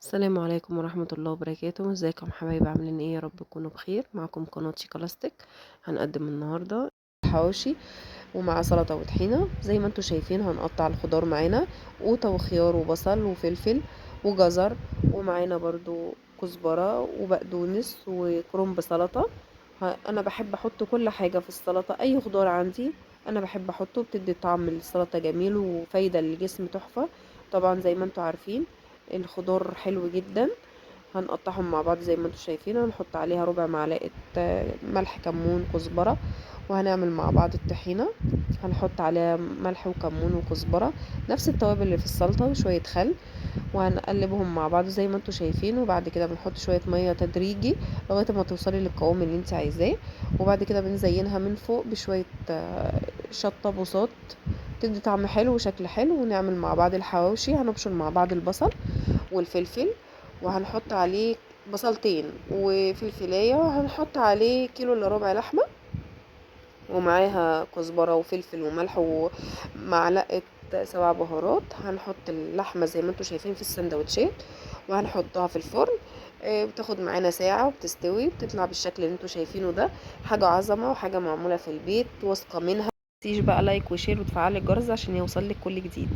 السلام عليكم ورحمة الله وبركاته. ازيكم حبايبي؟ عاملين ايه؟ يا رب تكونوا بخير. معكم قناة شيكالاستيك. هنقدم النهاردة حواوشي ومع سلطة وطحينة. زي ما انتم شايفين هنقطع الخضار معانا، قوطة وخيار وبصل وفلفل وجزر، ومعانا برضو كزبرة وبقدونس وكرنب سلطة. انا بحب احط كل حاجة في السلطة، اي خضار عندي انا بحب احطه، بتدي طعم السلطة جميل وفايدة للجسم تحفة. طبعا زي ما انتم عارفين الخضار حلو جدا. هنقطعهم مع بعض زي ما انتم شايفين. هنحط عليها ربع معلقة ملح، كمون، كزبرة، وهنعمل مع بعض الطحينة. هنحط عليها ملح وكمون وكزبرة، نفس التوابل اللي في السلطة، وشوية خل، وهنقلبهم مع بعض زي ما انتم شايفين. وبعد كده بنحط شوية مية تدريجي لغاية ما توصلي للقوام اللي انت عايزاه. وبعد كده بنزينها من فوق بشوية شطة بساط، تدي طعم حلو وشكل حلو. ونعمل مع بعض الحواوشي. هنبشر مع بعض البصل والفلفل، وهنحط عليه بصلتين وفلفلاية، وهنحط عليه كيلو الا ربع لحمة، ومعاها كزبرة وفلفل وملح ومعلقة 7 بهارات. هنحط اللحمة زي ما انتم شايفين في السندوتشات، وهنحطها في الفرن. بتاخد معانا ساعة وبتستوي، بتطلع بالشكل اللي انتم شايفينه ده. حاجة عظمة وحاجة معمولة في البيت واثقة منها. متنسيش بقى like و share وتفعلي الجرس عشان يوصلك كل جديد.